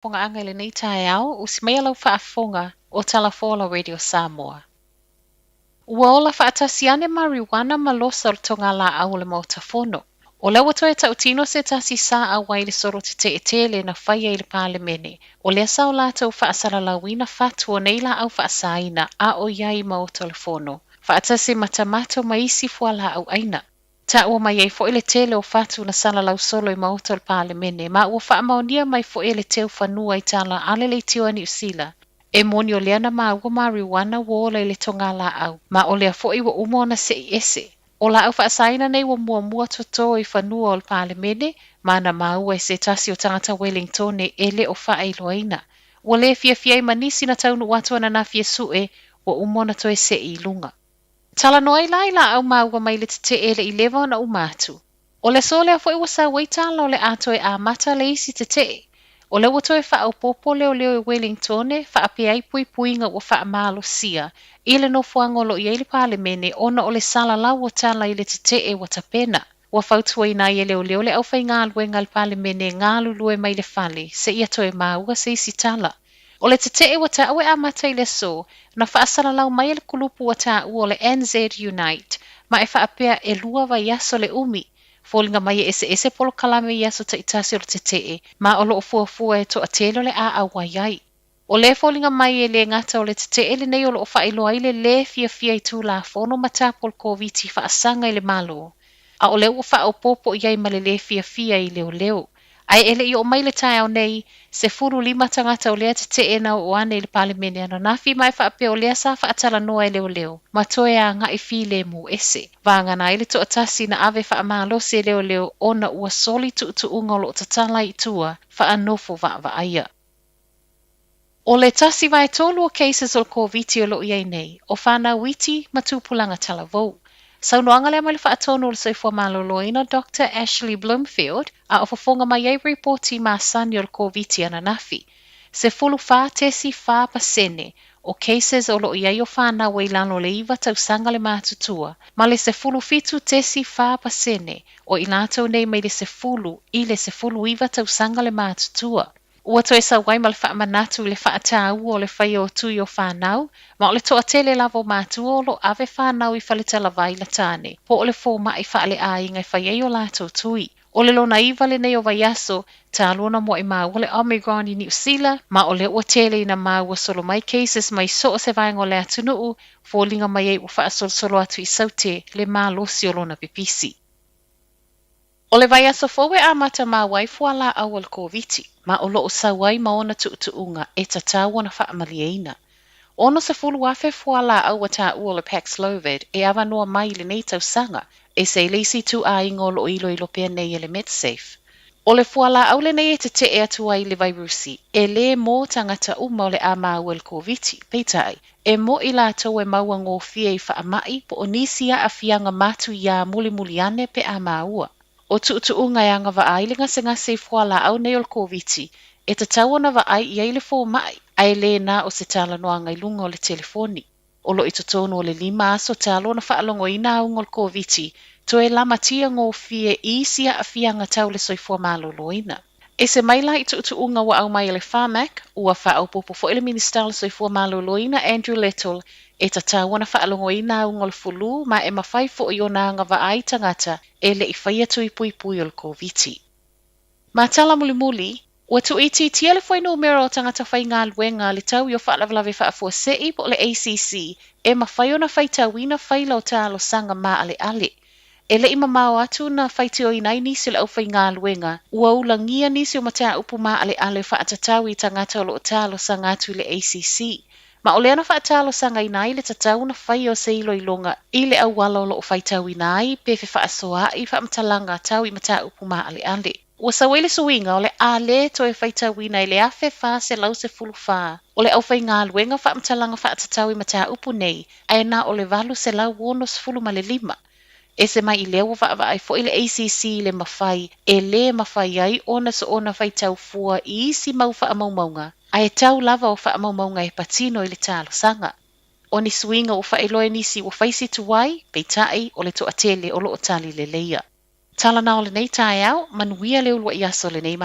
Faafofogaaga i lenei taeao, usi maia lau faafofoga o Tala Radio Samoa. Ua ola faatasi ane mariuana ma losa o le togalaau o le Maota Fono. O lea ua toe tautino se tasi sa auai i le solo tete'e tele na faia i le Palemene. O lea sa o latou faasalalauina fatu o nei laau faasaina a o i ai i maota o le Fono, faatasi ma tamato ma isi fualaau aina. Taua mai ai foi le tele o fatu na salalau solo i maota o le Palemene, ma ua faamaonia mai foi e le teufanua i tala a le leitio a Niu Sila. E moni o lea na maua mariuana ua ola i le togalaau, ma o lea foi ua uma ona se'i ese. O laau faasaina nei ua muamua toto i fanua o le Palemene, ma na maua e se tasi o tagata Wellingtone e le o faailoaina. Ua le fiafia ai ma nisi na taunuu atu ananafi e su'e, ua uma ona toe se'i i luga. Talanoa ai la i laau maua mai le tete'e e le i leva ona uma atu. O le aso lea foi ua sau ai tala o le a toe amata le isi tete'e. O lea ua toe faaopoopo leoleo i Wellingtone faapea ai puipuiga ua faamalosia i le nofoaga o lo o i ai le Palemene ona o le salalau o tala i le tete'e ua tapena. Ua fautuaina ai e leoleo le aufaigaluega a le Palemene e galulue mai le fale seia toe maua se isi tala. O le tete'e ua taua e amata i le aso, na faasalalau mai e le kulupu ua taua o le NZ Unite, ma e faapea e 2 vaiaso le umi. Foliga mai e eseese polokalame i aso taitasi o le tete'e, ma o loo fuafua e toatele o le a auai ai. O lea foliga mai e le gata o le tete'e lenei o loo faailoa ai le lē fiafia i Tulafono ma tapu o le Koviti faasaga i le Malo. A o lea ua faaopoopo i ai ma le lē fiafia i leoleo. Ae e le i oo mai le taeao nei, 15 tagata o lea tete'e na oo ane i le Palemene ananafi ma e faapea o lea sa faatalanoa e leoleo, ma toe aga'i filemu ese. Vagana ai le toatasi na ave faamalosi e leoleo ona ua soli tuutuuga o loo tatala i tua faanofo vaavaaia. O le 1/3 o cases o le Koviti o loo i ai nei, o fanau iti ma tupulaga talavou. Saunoaga lea mai le faatonu o le Soifua Maloloina Dr. Ashley Bloomfield a o fofoga mai ai ripoti masani o le Koviti ananafi. 14.4% o cases o loo i ai o fanau i lalo o le 9 tausaga le matutua, ma le 17.4% o i latou nei mai le 10 i le 19 tausaga le matutua. Ua toe sau ai ma le faamanatu i le faataua o le faia o tui o fanau, ma o le toatele lava o matua o loo ave fanau i faletalavai la tane, po o le foma'i faaleaiga e fai ai o latou tui. O le lona 9 lenei o vaiaso, talu ona mua'i maua le Omicron i Niu Sila, ma o lea ua tele ina maua solo mai cases mai so o se vaega o le atunuu, foliga mai ai ua faasolosolo atu i Saute le malosi o lona pipisi. O le vaiaso fou e amata maua ai fualaau o le Koviti, ma o loo sau ai ma ona tuutuuga e tatau ona faamalieina. 60,000 fualaau ua taua o le Paxlovid e avanoa mai i lenei tausaga, e se i le isi ituaiga o loo iloilo pea nei e le Medsafe. O le fualaau lenei e tete'e atu ai i le vairusi, e lē mo tagata uma o le a maua i le Koviti, peitai, e mo'i latou e maua gofie i faama'i po o nisi aafiaga matuiā mulimuli ane pe a maua. O tuutuuga e agavaa ai le gasegase i fualaau nei o le Koviti, e tatau ona vaai i ai le foma'i, ae lē na o se talanoaga i luga o le telefoni. O loo i totonu o le 5 aso talu ona faalogoina auga o le Koviti, toe lamatia gofie i isi aafiaga tau le soifua maloloina. Ese mai la i tuutuuga ua aumai e le Pharmac, ua faaopoopo foi le Minisita o le Soifua Maloloina Andrew Little e tatau ona faalogoina auga o le fulu ma e mafai foi ona agavaa ai tagata e le i faia tui puipui o le Koviti. Ma tala mulimuli, ua tuuitiitia le fuainumera o tagata faigaluega le tau i o faalavelave faafuasei po o le ACC e mafai ona faitauina faila o talosaga maaleale. E le i mamao atu na faitioina ai nisi o le aufaigaluega, ua ulagia nisi o mataupu maaleale faatatau i tagata o loo talosaga atu i le ACC. Ma o lea na faatalosagaina ai le tatau ona faia o se iloiloga i le auala o loo faitauina ai pe fefaasoaai faamatalaga tau i mataupu maaleale. Ua sau ai le suiga o le a lē toe faitauina i le 1414 o le aufaigaluega faamatalaga faatatau i mataupu nei, ae na o le 865. Ese mai i lea ua vaavaai foi le ACC i le mafai e lē mafai ai ona soona faitau fua i isi mau faamaumauga, ae tau lava o faamaumauga e patino i le talosaga. O ni suiga ua faailoa e nisi ua fai si tuai, peitai o le toatele o loo tali leleia. Tala na o lenei taeao, manuia le uluai aso lenei.